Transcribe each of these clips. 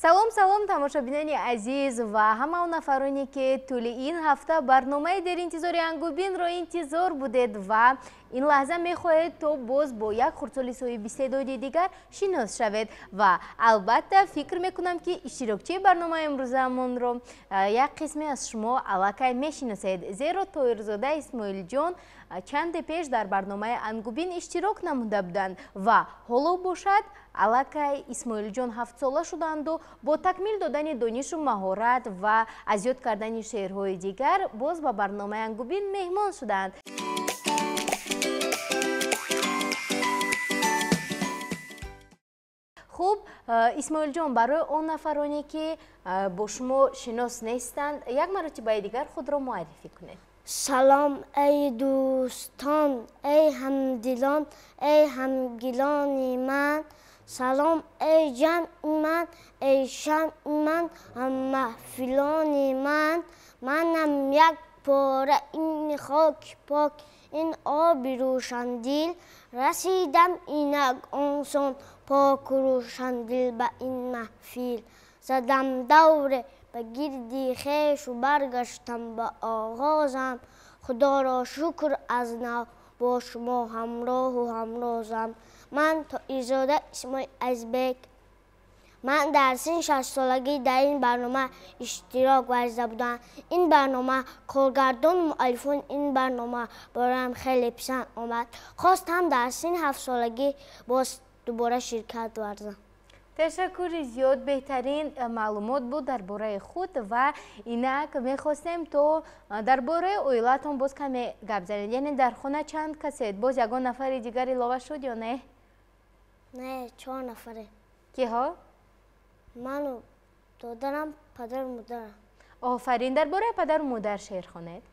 Салом, салом, тамошобинони азиз ва ҳама он нафароне, ки тӯли ин ҳафта барномаи деринтизори Ангубинро интизор будед ва ин лаҳза мехоҳед, то боз бо як хурдсоли соҳиби истеъдоди дигар шинос шавед. Ва албатта, фикр мекунам, ки иштирокчии барномаи имрӯзаамонро як қисме аз шумо аллакай мешиносед, зеро Тоирзода Исмоилҷон чанде пеш дар барномаи Ангубин иштирок намуда буданд. Ва ҳоло бошад, аллакай Исмоилҷон 7-сола шуданду бо такмил додани донишу маҳорат ва аз ёд кардани шеърҳои дигар боз ба барномаи Ангубин меҳмон шуданд. Хуб, Исмоилҷон, барои он нафароне, ки бо шумо шинос нестанд, як маротибаи дигар худро муаррифӣ кунед. Салом, эй дӯстон, эй ҳамдилон, эй ҳамгилони ман. Салом, эй ҷамъи ман, эй шамъи ман, ҳаммаҳфилони ман. Манам як пора ин хоки пок, ин оби рӯшандил. Расидам инак он сон поку рӯшандил ба ин маҳфил. Задам давре ба гирди хешу баргаштам ба оғозам. Худоро шукр, аз нав бо шумо ҳамроҳу ҳамрозам. Ман Тоирзода Исмоил Азизбек. Ман дар синни 6-солагӣ дар ин барнома иштирок варзида будам. Ин барнома, коргардону муаллифони ин барнома бароям хеле писанд омад. Хостам дар синни 7-солагӣ боз дубора ширкат варзам. Ташаккури зиёд, беҳтарин маълумот буд дар бораи худ. Ва инак мехостем, то дар бораи оилаатон боз каме гап занед. Яъне дар хона чанд касед? Боз ягон нафари дигар илова шуд ё не? Не, чор нафаре. Киҳо? Ману додарам, падару модарам. Офарин! Дар бораи падару модар шеър хонед.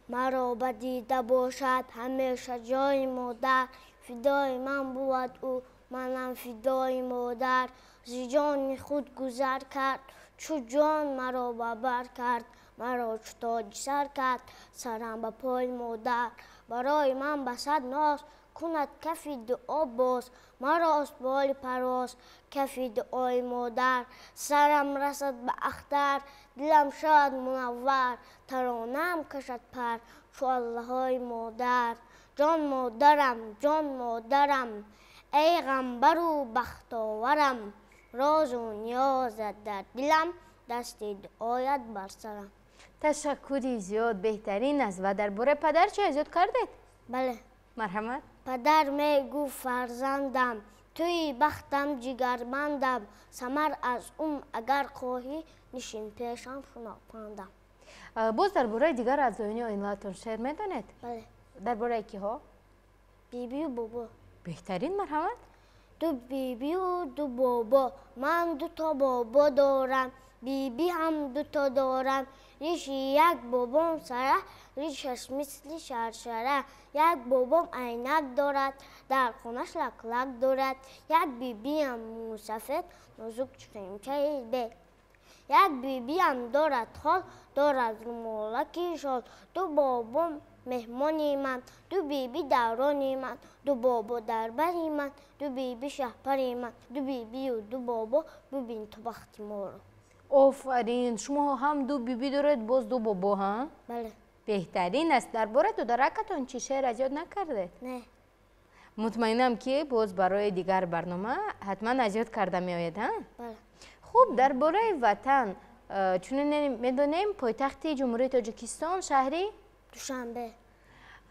Маро ба дида бошад ҳамеша ҷои модар. Фидои ман бувад ӯ, манам фидои модар. Зи ҷони худ гузар кард, чу ҷон маро ба бар кард, маро чу тоҷи сар кард, сарам ба пои модар. Барои ман ба сад ноз кунад кафи дуо боз, марост боли парвоз кафи дуои модар. Сарам расад ба ахтар, дилам шавад мунаввар, таронаам кашад пар чу аллаҳои модар. Ҷон модарам, ҷон модарам, эй ғамбару бахтоварам, розу ниёзат дар дилам, дасти дуоят бар сарам. Ташаккури зиёд, беҳтарин аст. Ва дар бораи падар чи аз ёд кардед? Бале. Марҳамат. Падар мегуфт: «Фарзандам, туи бахтам, ҷигарбандам, самар аз умр агар хоҳӣ, нишин пешам, шунав пандам». Боз дар бораи дигар аъзоёни оилаатон шеър медонед? Бале. Дар бораи киҳо? Бибию бобо. Беҳтарин, марҳамат. Ду бибию ду бобо, ман дуто бобо дорам, биби ҳам дуто дорам. Риши як бобом сара, ришаш мисли шаршара. Як бобом айнак дорад, дар хонаш лаклак дорад. Як бибиам мӯсафед, нозук чу қимчаи бед. Як бибиам дорад хол, дорад румолаки шол. Ду бобом меҳмони ман, ду биби даврони ман, ду бобо дар бари ман, ду биби шаҳпари ман. Ду бибию ду бобо, бубин ту бахти моро. Офарин! Шумо ҳам ду биби доред, боз ду бобо, ҳа? Бале. Беҳтарин аст. Дар бораи додаракатон чӣ, шеър аз ёд накардед? Не. Мутмаинам, ки боз барои дигар барнома ҳатман аз ёд карда меояд, ҳа? Бале. Хуб, дар бораи ватан, чунин медонем, пойтахти Ҷумҳурии Тоҷикистон шаҳри Душанбе.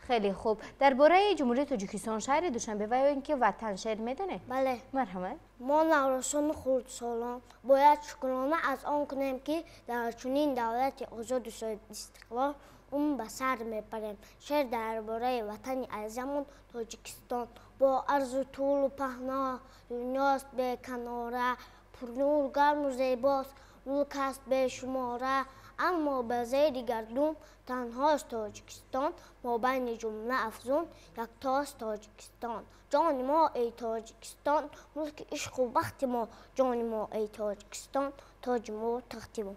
Хеле хуб. Дар бораи Ҷумҳурии Тоҷикистон, шаҳри Душанбе ва ё ин ки ватан шеър медонед? Бале. Марҳамат. Мо, наврасону хурдсолон, бояд шукрона аз он кунем, ки дар чунин давлати озоду соҳибистиқлол умр ба сар мебарем. Шеър дар бораи ватани азизамон Тоҷикистон. Бо арзу тӯлу паҳно дунёст беканора, пурнур, гарму зебост, мулк аст бешумора. Аммо ба зери гардун танҳост Тоҷикистон, мобайни ҷумла афзун яктост Тоҷикистон. Ҷони мо, эй Тоҷикистон, мулки ишқу бахти мо, ҷони мо, эй Тоҷикистон, тоҷи мо, тахти мо.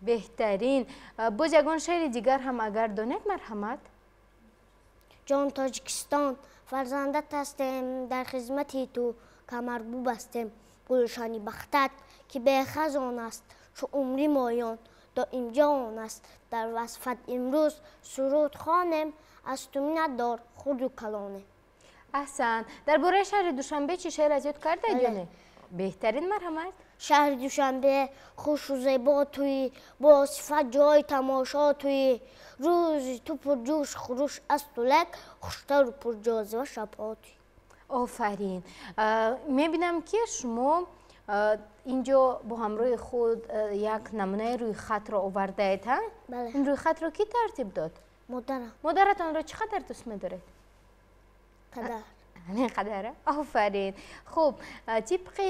Беҳтарин! Боз ягон шеъри дигар ҳам агар донед, марҳамат. Ҷон Тоҷикистон, фарзандат ҳастем, дар хизмати ту камар бубастем. Гулшани бахтат ки бехазон аст, чу умри моён доим ҷавон аст. Дар васфат имрӯз суруд хонем, аз ту миннатдор хурду калонем. Аҳсан. Дар бораи шаҳри Душанбе чӣ шеър аз ёд кардаед ё не? Беҳтарин, марҳамат. Шаҳри Душанбе хушу зебо туӣ, бо сифат ҷои тамошо туӣ. Рӯзи ту пурҷӯш хуруш асту лек, хуштару пурҷозиба шабҳо туӣ. Офарин. Мебинам, ки шумо инҷо бо ҳамроҳи худ як намунаи рӯйхатро овардаед, ҳа? Бале. Ин рӯйхатро кӣ тартиб дод? Модарам. Модаратонро чӣ қадар дӯст медоред? Қадар. Ҳамин қадар? Офарин. Хуб, тибқи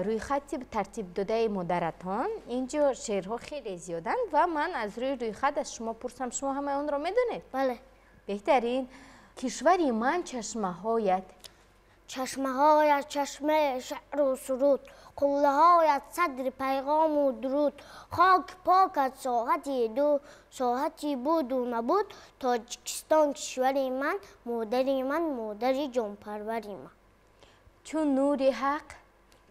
рӯйхати тартибдодаи модаратон инҷо шеърҳо хеле зиёданд ва ман аз рӯи рӯйхат аз шумо пурсам, шумо ҳамаи онро медонед? Бале. Беҳтарин. Кишвари ман чашмаҳоят. Чашмаҳоят чашмаи шаъру суруд, қуллаҳоят садри пайғому дуруд. Хоки покат соҳати ду, соҳати буду набуд. Тоҷикистон кишвари ман, модари ман, модари ҷонпарвари ман. Чун нури ҳақ.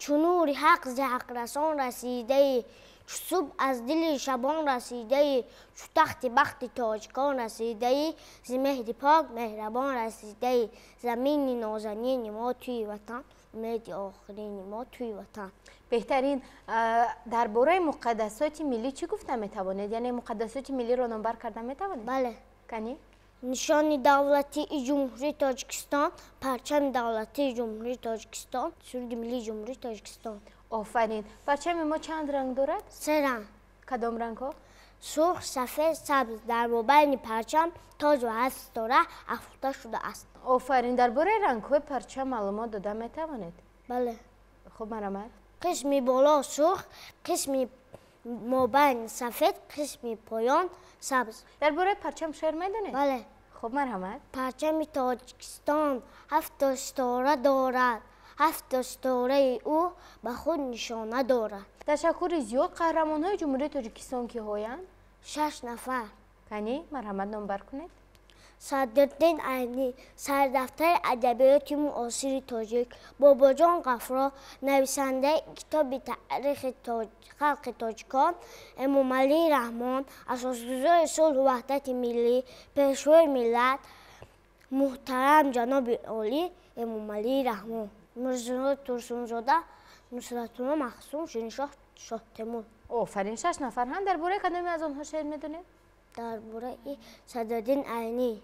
Чу нури ҳақ зи ҳақрасон расидаӣ, чу субҳ аз дили шабон расидаӣ, чу тахти бахти тоҷикон расидаӣ, зи меҳри пок меҳрабон расидаӣ. Замини нозанини мо туи ватан, умеди охирини мо туи ватан. Беҳтарин. Дар бораи муқаддасоти миллӣ чӣ гуфта метавонед? Яъне муқаддасоти миллиро номбар карда метавонед? Бале. Канӣ? Нишони давлатии Ҷумҳурии Тоҷикистон, парчами давлатии Ҷумҳурии Тоҷикистон, суруди миллии Ҷумҳурии Тоҷикистон. Офарин. Парчами мо чанд ранг дорад? Се ранг. Кадом рангҳо? Сурх, сафед, сабз. Дар мобайни парчам тоҷ ва ҳафт ситора афрӯхта шудааст. Офарин. Дар бораи рангҳои парчам маълумот дода метавонед? Бале. Хуб, марҳамат. Қисми боло сурх, қисми мобайн сафед, қисми поён сабз. Дар бораи парчам шеър медонед? Бале. Хуб, марҳамат. Парчами Тоҷикистон ҳафто ситора дорад, ҳафто ситораи ӯ ба худ нишона дорад. Ташаккури зиёд. Қаҳрамонҳои Ҷумҳурии Тоҷикистон киҳоянд? 6 нафар. Канӣ, марҳамат, номбар кунед. Садриддин Айнӣ, сардафтари адабиёти муосири тоҷик, Бобоҷон Ғафуров, нависандаи китоби таърихи халқи тоҷикон, Эмомалӣ Раҳмон, асосгузори сулҳу ваҳдати миллӣ, пешвои миллат, муҳтарам ҷаноби олӣ Эмомалӣ Раҳмон, Мирзо Турсунзода, Нусратулло Маҳсум, Шириншоҳ Шоҳтемур. Офарин, 6 нафар ҳам. Дар бораи кадоме аз онҳо шеър медонед? Дар бораи Садриддин Айнӣ.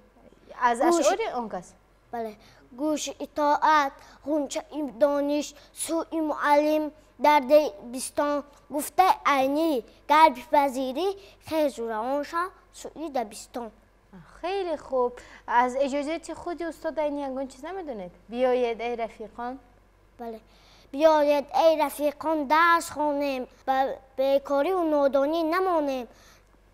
Аз ашъори он кас? Бале. Гӯши итоат, ғунчаи дониш, сӯи муаллим дар дебистон, гуфтаи Айнӣ гар бипазирӣ, хезу равон шав сӯи дабистон. Хеле хуб. Аз эҷодиёти худи устод Айнӣ ягон чиз намедонед? Биёед, эй рафиқон. Бале. Биёед, эй рафиқон, дарс хонем, ба бекориву нодонӣ намонем.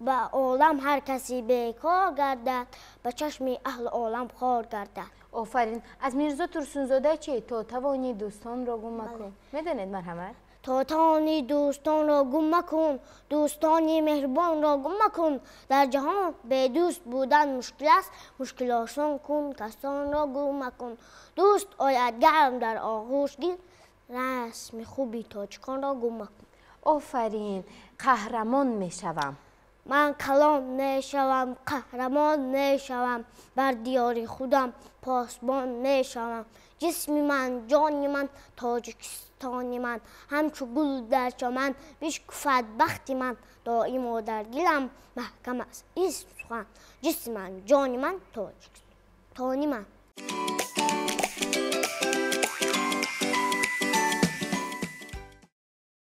Ба олам ҳар каси бекор гардад, ба чашми аҳли олам хор гардад. Офарин. Аз Мирзо Турсунзода чӣ? То тавонӣ дӯстонро гум макун. Медонед, марҳамат? То тавонӣ дӯстонро гум макун, дӯстони меҳрубонро гум макун. Дар ҷаҳон бедӯст будан мушкил аст, мушкилосон кун, касонро гум макун. Дӯст ояд гарм дар оғӯш гир, расми хуби тоҷиконро гум макун. Офарин. Қаҳрамон мешавам. Ман калон мешавам, қаҳрамон мешавам, бар диёри худам посбон мешавам. Ҷисми ман, ҷони ман, Тоҷикистони ман, ҳамчу гул дар чаман бишкуфад бахти ман. Доимо дар дилам маҳкам аст исм сухан. Ҷисми ман, ҷони ман, Тоҷикистони ман.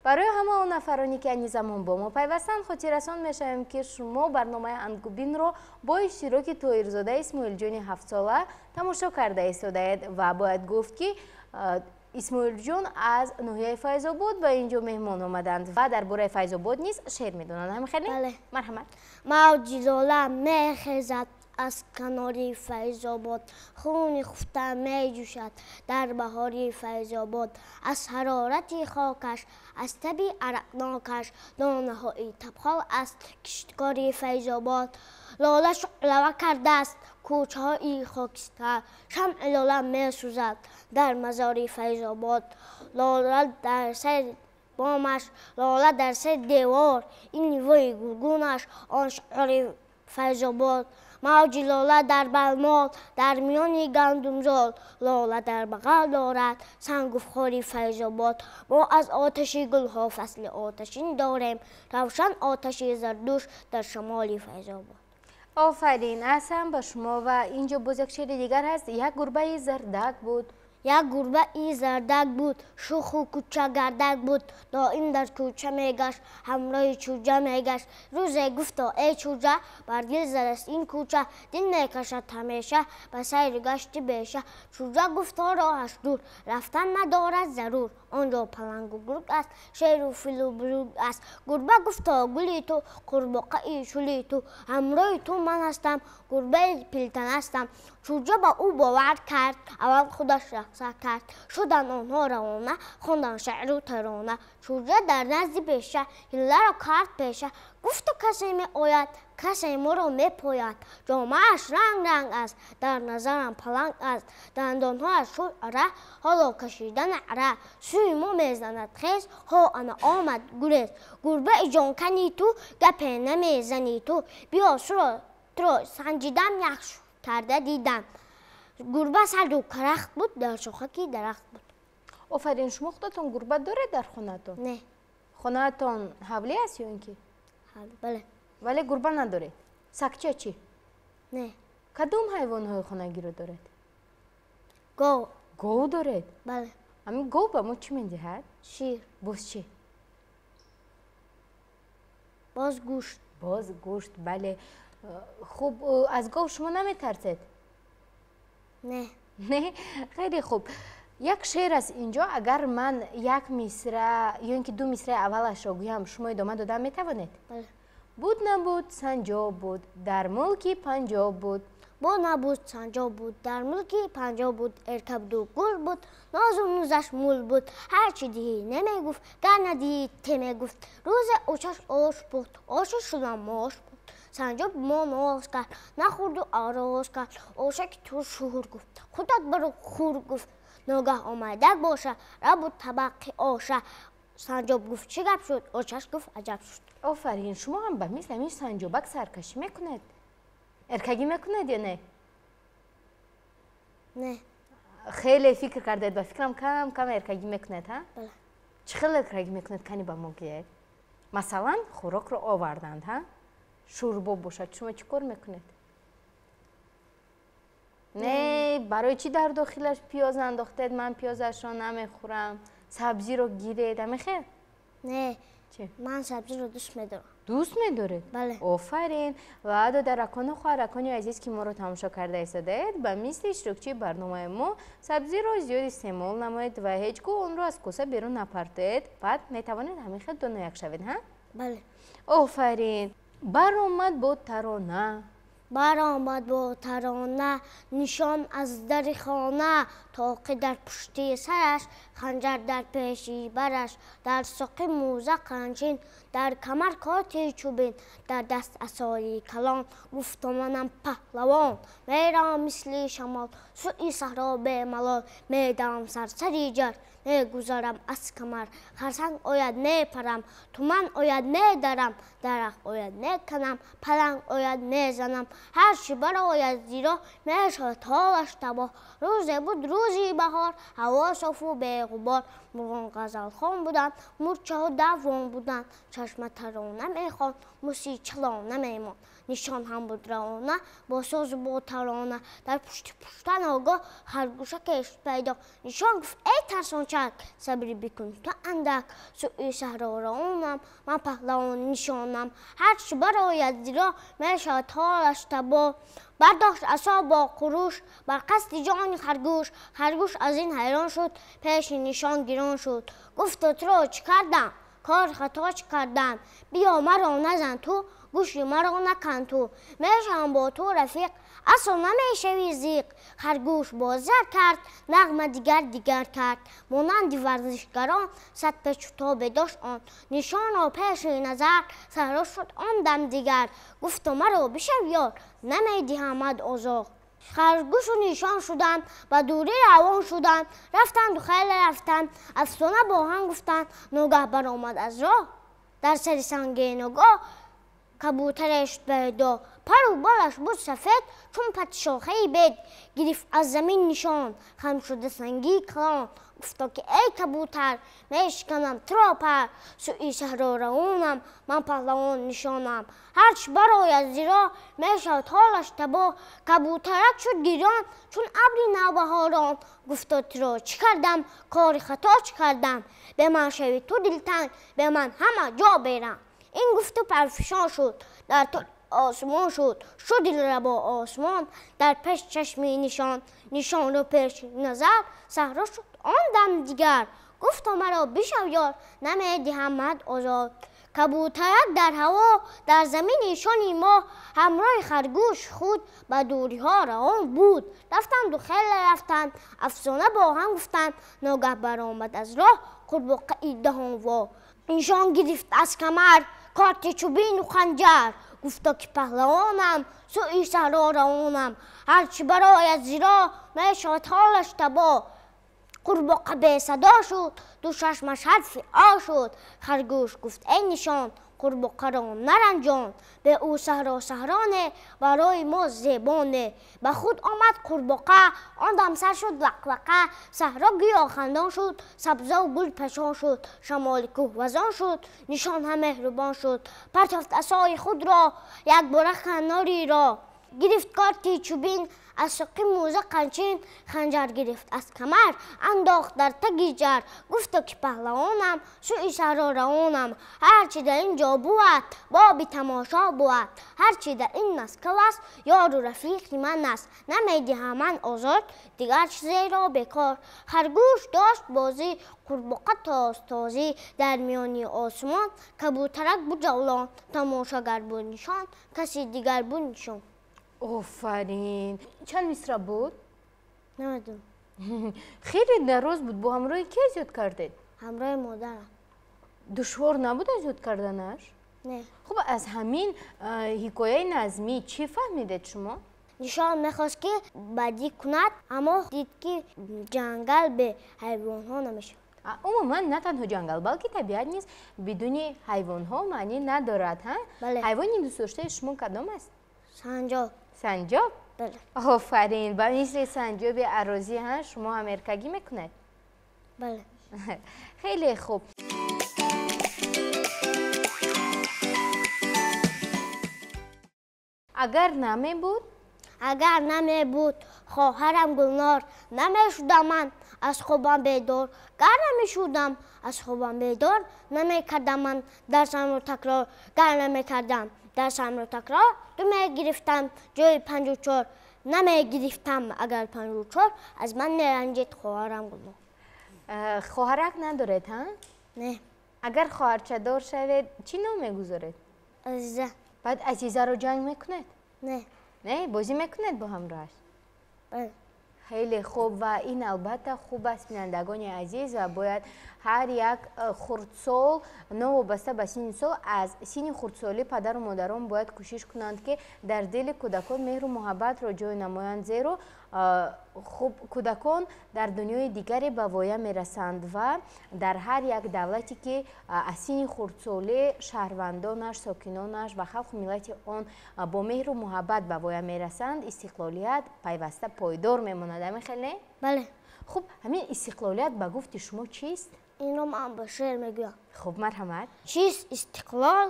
Барои ҳама он нафароне, ки айни замон бо мо пайвастанд, хотиррасон мешавем, ки шумо барномаи Ангубинро бо иштироки Тоҳирзода Исмоилҷони ҳафтсола тамошо карда истодаед ва бояд гуфт, ки Исмоилҷон аз ноҳияи Файзобод ба ин ҷо меҳмон омаданд ва дар бораи Файзобод низ шеър медонанд. Ҳамин хеле? Бале. Марҳамат. Мавҷи лола мехезад, аз канори Файзобод, хуни хуфта меҷӯшад дар баҳори Файзобод. Аз ҳарорати хокаш, аз таби арақнокаш, донаҳои табхол аст кишткори Файзобод. Лола шуълава кардааст кӯчаҳои хокистар, шамъи лола месӯзад дар мазори Файзобод. Лола дар сари бомаш, лола дар сари девор, ин нивои гулгунаш, он шуъри Файзобод. Мавҷи лола дар балмол, дар миёни гандумзол, лола дар бағал дорад сангу фухори Файзобод. Мо аз оташи гулҳо фасли оташин дорем, равшан оташи зардуш дар шамоли Файзобод. Офарин, аҳсан ба шумо. Ва инҷо боз як шеъри дигар ҳаст. Як гурбаи зардак буд. Як гурбаи зардак буд, шуху кӯчагардак буд, доим дар кӯча мегашт, ҳамроҳи чӯҷа мегашт. Рӯзе гуфто: эй чӯҷа, бар дил задаст ин кӯча, дил мекашад ҳамеша ба сайру гашти беша. Чӯҷа гуфто: роҳаш дур, рафтан надорад зарур, он ҷо палангу гург аст, шеру филу бузург аст. Гурба гуфто: гули ту, қурбоқаи шули ту, ҳамроҳи ту ман ҳастам, гурбаи пилтан ҳастам. Чӯҷа ба ӯ бовар кард, аввал худаш рақса кард. Шуданд онҳо равона, хонданд шеъру тарона. Чӯҷа дар назди беша ҳилларо кард пеша. Гуфту: касе меояд, касе моро мепояд, ҷомааш ранг ранг аст, дар назарам паланг аст, дандонҳояш шуд ара, ҳоло кашида наъра, сӯи мо мезанад хез, ҳо ана омад, гурез. Гурбаи ҷонкани ту, гапе намезани ту, биё туро санҷидам, яхш карда дидам. Гурба сарду карахт буд, дар шохаки дарахт буд. Офарин. Шумо худатон гурба доред дар хонаатон? Не. Хонаатон ҳавлӣ аст ё ин ки? Бале. Вале гурба надоред. Сагча чӣ? Не. Кадом ҳайвонҳои хонагиро доред? Гов. Гов доред? Бале. Ҳамин гов ба мо чӣ медиҳад? Шир. Боз чӣ? Боз гӯшт. Боз гӯшт, бале. Хуб, аз гов шумо наметарсед? Не. Не, хеле хуб. Як шеър аст инҷо, агар ман як мисра ё ин ки ду мисраи аввалашро гӯям, шумо идома дода метавонед? Бале. Буд набуд, санҷоб буд, дар мулки Панҷоб буд. Буд набуд, санҷоб буд, дар мулки Панҷоб буд, эркабду гул буд, нозу нузаш мул буд, ҳарчи диҳӣ намегуфт, гар надиҳӣ те мегуфт. Рӯзе очаш ош пухт, оши шудам мош пухт. Санҷоб мо ноз кард, нахӯрду ароз кард, ошаки ту шуҳур гуфт, худат баро хур гуфт. Ногаҳ омадак боша, рабу табақи оша. Санҷоб гуфт: чӣ гап шуд? Очаш гуфт: аҷаб шуд. Офарин. Шумо ҳам ба мисли ҳамин санҷобак саркашӣ мекунед, эркагӣ мекунед ё не? Не. Хеле фикр кардед, ба фикрам кам кам эркагӣ мекунед, ҳа? Бале. Чӣ хел эркагӣ мекунед, кани ба мо гӯед? Масалан, хӯрокро оварданд, ҳа, шӯрбо бошад, шумо чӣ кор мекунед? Не, барои чӣ дар дохилаш пиёз андохтед, ман пиёзашро намехӯрам, сабзиро гиред, амехел? Не. Чӣ? Ман сабзиро дӯст медорам. Дӯст медоред? Бале. Офарин. Ва додаракону хоҳаракони азиз, ки моро тамошо карда истодаед, ба мисли иштирокчии барномаи мо сабзиро зиёд истеъмол намоед ва ҳеҷ гоҳ онро аз коса берун напартоед. Баъд метавонед ҳамин хел донояк шавед, ҳа? Бале. Офарин. Баромад бо тарона. Баромад бо тарона нишон аз дари хона, тоқи дар пушти сараш, ханҷар дар пеши бараш, дар соқи мӯза қанчин, дар камар корти чӯбин, дар даст асои калон. Гуфто: манам паҳлавон, меравам мисли шамол сӯи саҳро, бемалол медавам сарсари ҷар, мегузарам аз камар. Харсанг ояд, мепарам, туман ояд, медарам, дарахт ояд, меканам, паланг ояд, мезанам. Ҳарчи барояд зироҳ, мешавад ҳолаш табоҳ. Рӯзе буд рӯзи баҳор, ҳаво софу беғубор, мурғон ғазалхон буданд, мурчаҳо давон буданд, чашма тарона мехонд, муси чалона мемонд. Нишон ҳам буд равона бо созу бо тарона. Дар пушти пушта ногоҳ харгӯшаке шуд пайдо. Нишон гуфт: эй тарсончак, сабр бикун ту андак, сӯи саҳро равонам, ман паҳлавони нишонам. Ҳарчи барояд зироҳ, мешавад ҳолаш табоҳ. Бардошт асо бо қуруш бар қасди ҷони харгӯш. Харгӯш аз ин ҳайрон шуд, пеши нишон гирон шуд. Гуфто: туро чӣ кардам, кор хато чӣ кардам? Биё, маро назан ту, гӯши маро накан ту, мешавам бо ту рафиқ. Асло намешавӣ зиқ. Харгӯш бозар кард, нағма дигар дигар кард. Монанди варзишгарон сад печу тобе дошт он. Нишонро пеши назар саҳро шуд он дам дигар. Гуфто маро бишав ёр, намедиҳамад озор. Харгӯшу нишон шуданд, ба дурӣ равон шуданд. Рафтанду хеле рафтанд, афсона бо ҳам гуфтанд. Ногаҳ баромад аз роҳ, дар сари санги ногоҳ кабутаре шуд пайдо. Пару болаш буд сафед, чун падшохаи бед. Гирифт аз замин нишон, хам шуда санги калон. Гуфто ки эй кабутар, мешиканам туро пар. Сӯи саҳро равонам, ман паҳлавон нишонам. Ҳарчи барояд зиро, мешавад ҳолаш табоҳ. Кабутарак шуд гирён, чун абри навбаҳорон. Гуфто туро чӣ кардам, кори хато чӣ кардам? Бе ман шавӣ ту дилтанг, бе ман ҳама ҷо берам. Ин гуфту парфишон шуд, дар ту осмон шуд. Шуд дилрабо осмон, дар пеш чашми нишон. Нишонро пеши назар, саҳро шуд он дам дигар. Гуфто маро бишав ёр, намедиҳамад озод. Кабутарак дар ҳаво, дар замин нишони мо. Ҳамроҳи харгӯш худ ба дуриҳо равон буд. Рафтанду хеле рафтанд, афсона бо ҳам гуфтанд. Ногаҳ баромад аз роҳ қурбоқаи даҳонво. Нишон гирифт аз камар корти чӯбину ханҷар. Гуфто ки паҳлавонам, сӯи саҳро равонам. Ҳарчи барояд зиро, мешавад ҳолаш табоҳ. Қурбоқа бесадо шуд, ду чашмаш ҳарфи о шуд. Харгӯш гуфт эй нишон, қурбоқаро наранҷон. Бе ӯ саҳро саҳроне, барои мо зебоне. Ба худ омад қурбоқа, он дам сар шуд лақлақа. Саҳро гӯё хандон шуд, сабзаву гул пашон шуд. Шамоли кӯҳ вазон шуд, нишон ҳам меҳрубон шуд. Партофт асои худро, якбора канориро. Гирифт корти чӯбин, аз соқи мӯза қанчин. Ханҷар гирифт аз камар, андохт дар таги ҷар. Гуфто ки паҳлавонам, сӯи саҳро равонам. Ҳарчи дар ин ҷо бувад, боби тамошо бувад. Ҳарчи дар ин Маскав аст, ёру рафиқи ман аст. Намедиҳам ман озод, дигар чизеро бекор. Харгӯш дошт бозӣ, қурбоқа тозтозӣ. Дар миёни осмон кабутарак буд ҷавлон. Тамошогар буд нишон, каси дигар буд нишон. Офарин! Чанд мисра буд? Намедонам. Хеле дароз буд. Бо ҳамроҳи ки аз ёд кардед? Ҳамроҳи модарам. Душвор набуд аз ёд карданаш? Не. Хуб, аз ҳамин ҳикояи назмӣ чӣ фаҳмидед шумо? Нишон мехост ки бадӣ кунад, аммо дид ки ҷангал бе ҳайвонҳо намешавад. Умуман на танҳо ҷангал, балки табиат низ бидуни ҳайвонҳо маънӣ надорад. Ҳайвони дӯстдоштаи шумо кадом аст? Санҷоб. Санҷоб? Бале. Офарин! Ба мисли санҷоби арозӣ шумо ҳам эркагӣ мекунед? Бале. Хеле хуб. Агар намебуд? Агар намебуд хоҳарам Гулнор, намешудам ман аз хобам бедор. Гар намешудам аз хобам бедор, намекардам ман дарсамро такрор. Гар намекардам дарсамро такрор, ду мегирифтам ҷои 54. Намегирифтам агар 54, аз ман меранҷид хоҳарам Гулнор. Хоҳарак надоред, ҳа? Не. Агар хоҳарчадор шавед, чӣ ном мегузоред? Азиза. Баъд Азизаро ҷанг мекунед? Не. Не, бозӣ мекунед бо ҳамроҳаш? Бале. Хеле хуб, ва ин албатта хуб аст, бинандагони азиз, ва бояд ҳар як хурдсол новобаста ба синни сол, аз синни хурдсолӣ падару модарон бояд кӯшиш кунанд, ки дар дили кӯдакон меҳру муҳаббатро ҷой намоянд, зеро хуб кӯдакон дар дунёи дигаре ба воя мерасанд ва дар ҳар як давлате ки аз синни хурдсолӣ шаҳрвандонаш, сокинонаш ва халқу миллати он бо меҳру муҳаббат ба воя мерасанд, истиқлолият пайваста пойдор мемонад. Ҳамин хел не? Бале. Хуб, ҳамин истиқлолият ба гуфти шумо чист? Инро ман ба шеър мегӯям. Хуб, марҳамат. Чист истиқлол?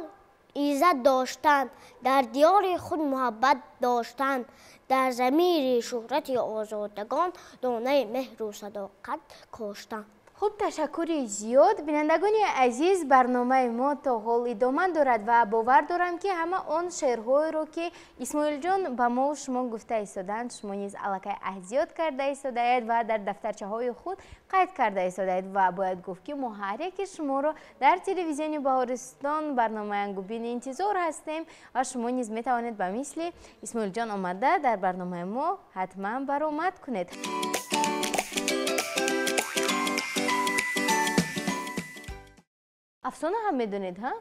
Иззат доштан, дар диёри худ муҳаббат доштан, дар замири шӯҳрати озодагон донаи меҳру садоқат коштан. Хуб, ташаккури зиёд. Бинандагони азиз, барномаи мо то ҳол идома дорад ва бовар дорам, ки ҳама он шеърҳоеро, ки Исмоилҷон ба мо шумо гуфта истодаанд, шумо низ аллакай аҳзиёд карда истодаед ва дар дафтарчаҳои худ қайд карда истодаед. Ва бояд гуфт, ки мо ҳар яки шуморо дар телевизиони Баҳористон барномаи Ангубин интизор ҳастем ва шумо низ метавонед ба мисли Исмоилҷон омада дар барномаи мо ҳатман баромад кунед. Афсона ҳам медонед, ҳа?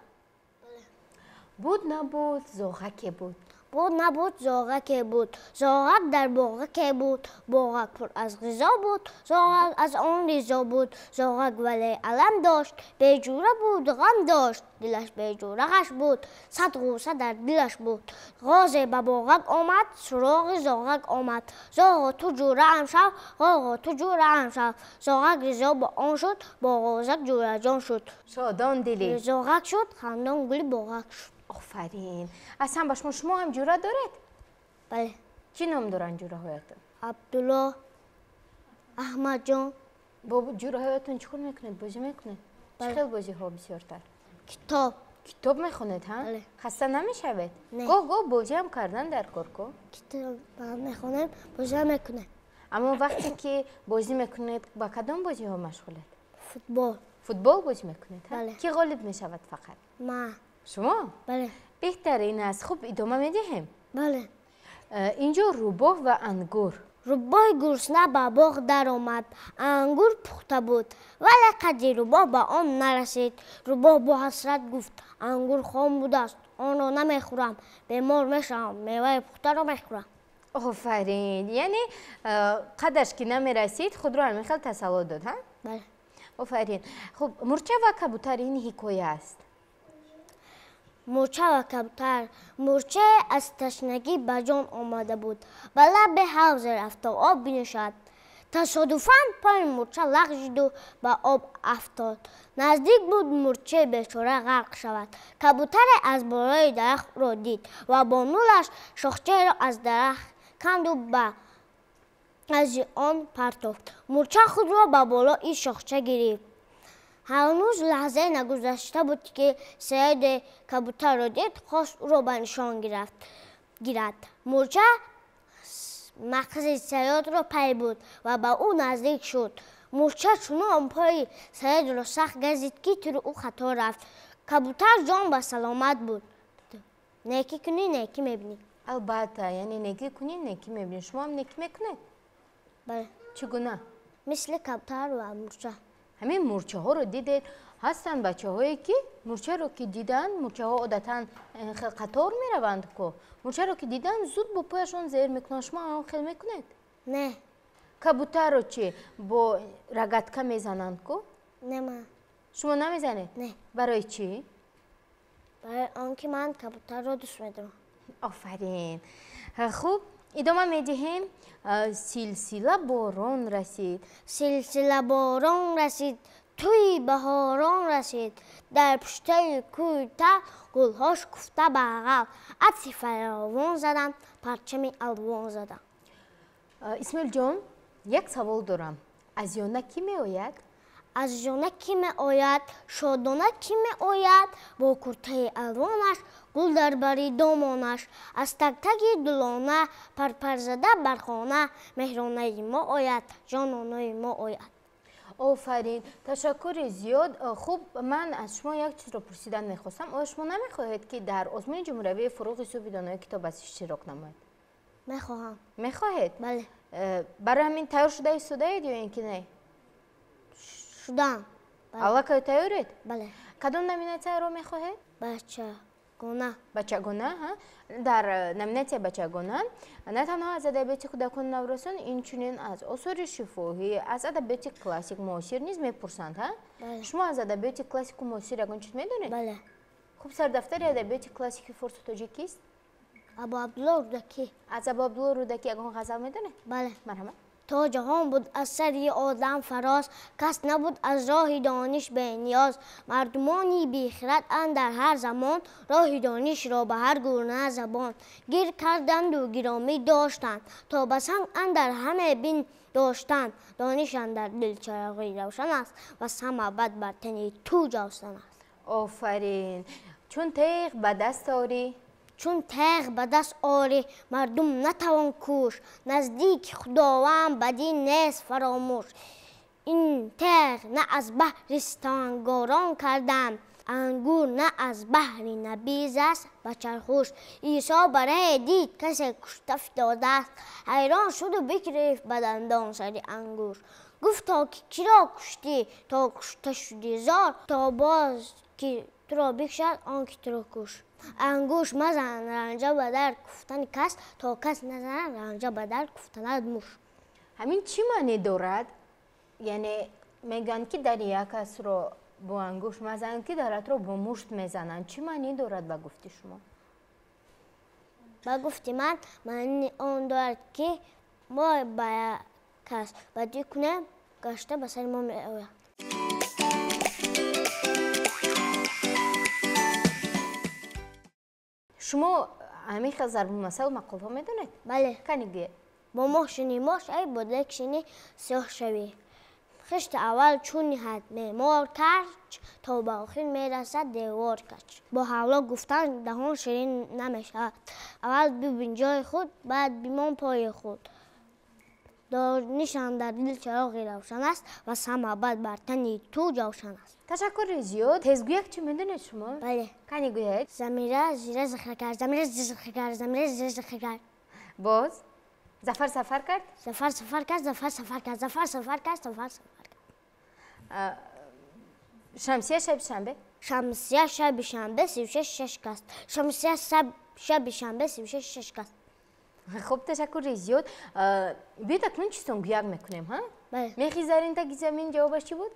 Буд набуд, зоғаке буд. Буд набуд, зоғаке буд. Зоғак дар боғаке буд. Боғак пур аз ғизо буд. Зоғак аз он ризо буд. Зоғак вале алам дошт. Беҷура буд, ғам дошт. Дилаш беҷура ғаш буд. 100 ғусса дар дилаш буд. Ғозе ба боғак омад, суроғи зоғак омад. Зоғо ту ҷураам шав, ғоғо ту ҷураам шав. Зоғак ризо ба он шуд, бо ғозак ҷураҷон шуд. Шодон дили зоғак шуд, хандон гули боғак шуд. Офарин. Аслан ба шумо, шумо ҳам ҷура доред? Бале. Чӣ ном доранд ҷураҳоятон? Абдулло, Аҳмадҷон. Бо ҷураҳоятон чӣ кор мекунед? Бозӣ мекунед? Чӣ хел бозиҳо бисёртар? Китоб. Китоб мехонед, ҳа? Бале. Хаста намешавед? Не. Гоҳ гоҳ бозӣ ҳам кардан дар кор ку? Китоб мехонем, бозӣ ҳам мекунем. Аммо вақте ки бозӣ мекунед, ба кадом бозиҳо машғулед? Футбол. Футбол бозӣ мекунед, ҳа? Бале. Кӣ ғолиб мешавад фақат? Ман. Шумо? Бале. Беҳтарин аст. Хуб, идома медиҳем? Бале. Инҷо рӯбоҳ ва ангур. Рӯбоҳи гурусна ба боғ даромад. Ангур пухта буд, вале қадди рӯбоҳ ба он нарасид. Рӯбоҳ бо ҳасрат гуфт: ангур хом будааст, онро намехӯрам, бемор мешавам, меваи пухтаро мехӯрам. Офарин. Яъне қадаш ки намерасид, худро ҳамин хел тасалло дод, ҳа? Бале. Офарин. Хуб, мурча ва кабутар ин ҳикоя аст. Мурча ва кабутар. Мурча аз ташнагӣ ба ҷон омада буд. Ба лаби ҳавзе рафт то об бинӯшад. Тасодуфан пои мурча лағжиду ба об афтод. Наздик буд мурчаи бечора ғарқ шавад. Кабутаре аз болои дарахт ӯро дид ва бо нулаш шохчаеро аз дарахт канду ба назди он партофт. Мурча худро ба болои шохча гирифт. Ҳанӯз лаҳзае нагузашта буд, ки саёде кабутарро дид, хост ӯро ба нишон гирад. Мурча мақсади саёдро пай бурд ва ба ӯ наздик шуд. Мурча чунон пои саёдро сахт газид, ки тири ӯ хато рафт. Кабутар ҷон ба саломат буд. Некӣ кунӣ, некӣ мебинӣ. Албатта, яъне некӣ кунӣ, некӣ мебинӣ. Шумо ҳам некӣ мекунед? Бале. Чӣ гуна? Мисли кабутар ва мурча. Ҳамин мурчаҳоро дидед, ҳастанд бачаҳое ки мурчаро ки диданд, мурчаҳо одатан хел қатор мераванд ку, мурчаро ки диданд зуд бо пояшон зер мекунанд. Шумо ҳам хел мекунед? Не. Кабутарро чӣ бо рагатка мезананд ку? Не, ман. Шумо намезанед? Не. Барои чӣ? Барои он ки ман кабутарро дӯст медорам. Офарин. Хуб, идома медиҳем. Силсила борон расид. Силсила борон расид, тӯи баҳорон расид. Дар пуштаи кӯи та гулҳо шукуфта бағал. Атри фаровон заданд, парчами алвон заданд. Исмоилҷон, як савол дорам. Аз ёна кӣ меояд? Аз ёна кӣ меояд? Шодона кӣ меояд? Бо куртаи алвонаш, гул дар бари домонаш. Аз тагтаги дулона, парпарзада бар хона, меҳронаи мо ояд, ҷононаи мо ояд. Офарин, ташаккури зиёд. Хуб, ман аз шумо як чизро пурсидан мехостам. Оё шумо намехоҳед, ки дар озмуни ҷумҳуриявии фуруғи субҳи донои китоб аст иштирок намоед? Мехоҳам. Мехоҳед? Бале. Барои ҳамин тайёр шуда истодаед ё ин ки не? Шудам. Бале. Аллакай тайёред? Бале. Кадом номинатсияро мехоҳед? Бачагона. Бачагона, ҳа? Дар номинатсия бачагона на танҳо аз адабиёти кӯдакону наврасон, инчунин аз осори шифоҳӣ, аз адабиёти классик муосир низ мепурсанд, ҳа? Бале. Шумо аз адабиёти классику муосир ягон чиз медонед? Бале. Хуб, сардафтари адабиёти классики форсу тоҷик кист? Абу Абдулло Рӯдакӣ. Аз Абу Абдулло Рӯдакӣ ягон ғазал медонед? Бале. Марҳамат. То ҷаҳон буд аз сари одам фароз, кас набуд аз роҳи дониш бениёз. Мардумони бехирад андар ҳар замон, роҳи донишро ба ҳар гуна забон гир карданду гиромӣ доштанд, то ба санг андар ҳаме бин доштанд. Дониш андар дил чароғи равшан аст ва сама бад бар тани ту ҷавсан аст. Офарин. Чун теғ ба даст орӣ, чун теғ ба даст орӣ, мардум натавон куш. Наздики Худованд бадӣ нест фаромӯш. Ин теғ на аз баҳри ситамгорон кардам, ангур на аз баҳри набиз аст ба чархуш. Исо барае дид касе кушта фитодааст, ҳайрон шуду бигирифт ба дандон сари ангур. Гуфт то ки киро куштӣ, то кушта шудӣ зор, то боз ки туро бикушад он ки туро кушт. Ангуш мазан ранҷа ба дар куфтани кас, то кас назанад ранҷа ба дар куфтанад муш. Ҳамин чӣ маъне дорад? Яъне мегӯянд ки дари як касро бо ангуш мазананд, ки даратро бо мушт мезананд. Чӣ маъне дорад ба гуфти шумо? Ба гуфти ман маъни он дорад, ки мо ба як кас бадӣ кунем, гашта ба сари мо меояд. Шумо ҳамин хел зарбулмасал мақолҳо медонед? Бале. Кани гӯед. Бо моҳ шинӣ моҳ шавӣ, бо дег шинӣ сиёҳ шавӣ. Хишти аввал чун ниҳад меъмор кач, то ба охир мерасад девор кач. Бо ҳавло гуфтан даҳон ширин намешавад. Аввал бибин ҷои худ, баъд бимон пои худ. Дониш андар дил чароғи равшан аст ва сама бад бар тани ту ҷавшан аст. Ташаккури зиёд. Тезгӯяк чӣ медонед шумо? Бале. Кани гӯяд? Замира зира зихр кард, замира зира зихр кард, замира зира зихр кард. Боз? Зафар сафар кард? Зафар сафар кард, Зафар сафар кард, Зафар сафар кард, Зафар сафар кард. Шамсия шаби шанбе? Шамсия шаби шанбе 36 шаш каст. Шамсия шаби шанбе 36 шаш каст. Хуб, ташаккури зиёд. Биёед акнун чистонгӯяк мекунем, ҳа? Бале. Мехи зарин таги замин ҷавобаш чӣ буд?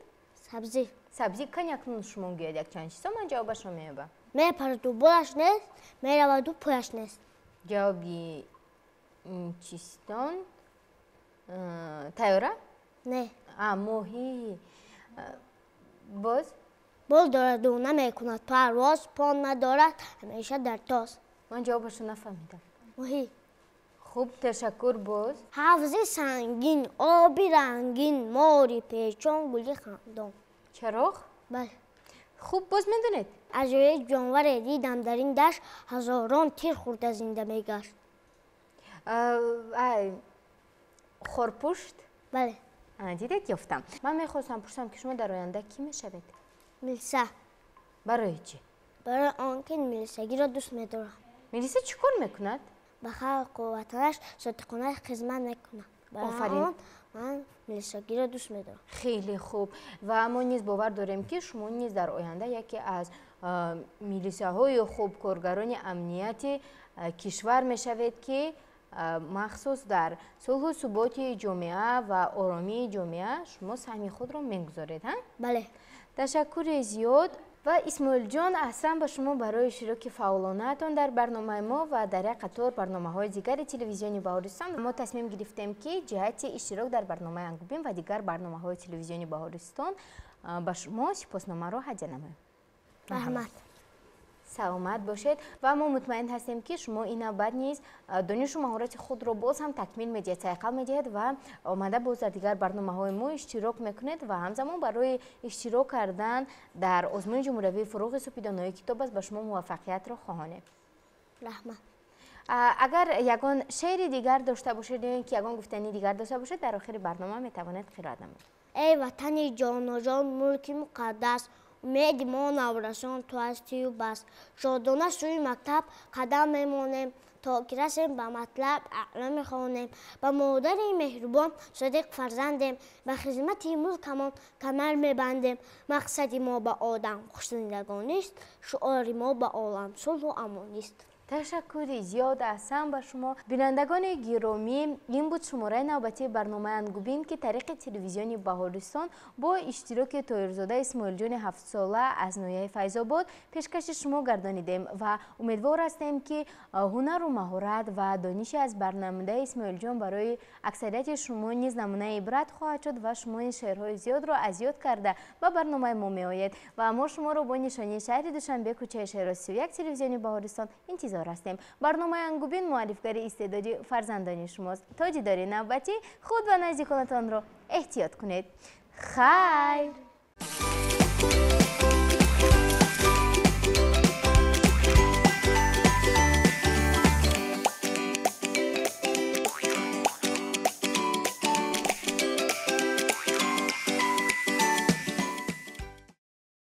Сабзӣ. Сабзӣ. Кани акнун шумо гӯяд якчанд чизо, ман ҷавобашро меёбам. Мепараду болаш нест, мераваду пояш нест. Ҷавоби чистон тайёра? Не. Моҳӣ. Боз? Бол дораду намекунад парвоз, по надорад ҳамеша дар тоз. Ман ҷавобашро нафаҳмидам. Моҳӣ. Хуб, ташаккур. Боз? Ҳавзи сангин, оби рангин, мори печон, гули хандон. Чароғ? Бале. Хуб, боз медонед? Аҷоиб ҷонваре дидам дар ин дашт, ҳазорон тир хӯрда зинда мегашт. Хорпушт? Бале. Дидед, ёфтам. Ман мехостам пурсам, ки шумо дар оянда кӣ мешавед? Милиса. Барои чӣ? Барои он ки милисагиро дӯст медорам. Милиса чӣ кор мекунад? Ба халқу ватанаш содиқона хизмат мекунад. Офарин. Барои он ман милисагиро дӯст медорам. Хеле хуб. Ва мо низ бовар дорем, ки шумо низ дар оянда яке аз милисаҳои хуб, коргарони амнияти кишвар мешавед, ки махсус дар сулҳу суботи ҷомеа ва оромии ҷомеа шумо саҳми худро мегузоред, ҳа? Бале. Ташаккури зиёд. Ва Исмоилҷон, аҳсан ба шумо барои иштироки фаъолонаатон дар барномаи мо ва дар як қатор барномаҳои дигари телевизиони Баҳористон. Мо тасмим гирифтем, ки ҷиҳати иштирок дар барномаи Ангубин ва дигар барномаҳои телевизиони Баҳористон ба шумо сипосномаро ҳадя намоем. Раҳмат. Саломат бошед. Ва мо мутмаин ҳастем, ки шумо ин навбат низ донишу маҳорати худро боз ҳам такмил медиҳед, сайқал медиҳед ва омада боз дар дигар барномаҳои мо иштирок мекунед ва ҳамзамон барои иштирок кардан дар озмуни ҷумҳуриявии фуруғи супидонои китоб аст ба шумо муваффақиятро хоҳонем. Раҳмат. Агар ягон шеъри дигар дошта бошед ё ин ки ягон гуфтани дигар дошта бошед, дар охири барнома метавонед қироат намоед. Эй ватани ҷоноҷон, мулки муқаддас, умеди мо наврасон ту ҳастию бас. Шодона сӯи мактаб қадам мемонем, то ки расем ба матлаб аъло мехонем. Ба модари меҳрубон содиқ фарзандем, ба хизмати мулкамон камар мебандем. Мақсади мо ба одам хушзиндагонист, шуори мо ба олам сулҳу амонист. Ташаккури зиёд, аҳсан ба шумо. Бинандагони гиромӣ, ин буд шумораи навбатии барномаи Ангубин, ки тариқи телевизиони Баҳористон бо иштироки Тоирзода Исмоилҷони 7-сола аз ноҳияи Файзобод пешкаши шумо гардонидем ва умедвор ҳастем, ки ҳунару маҳорат ва дониши аз барнамудаи Исмоилҷон барои аксарияти шумо низ намунаи ибрат хоҳад шуд ва шумо ин шеърҳои зиёдро аз ёд карда ба барномаи мо меоед ва мо шуморо бо нишонии шаҳри Душанбе, кӯчаи Шероз 31, телевизиони Баҳористон интизор ҳастем. Барномаи Ангубин муаррифгари истеъдоди фарзандони шумост. То дидори навбатӣ худ ва наздиконатонро эҳтиёт кунед. Хайр.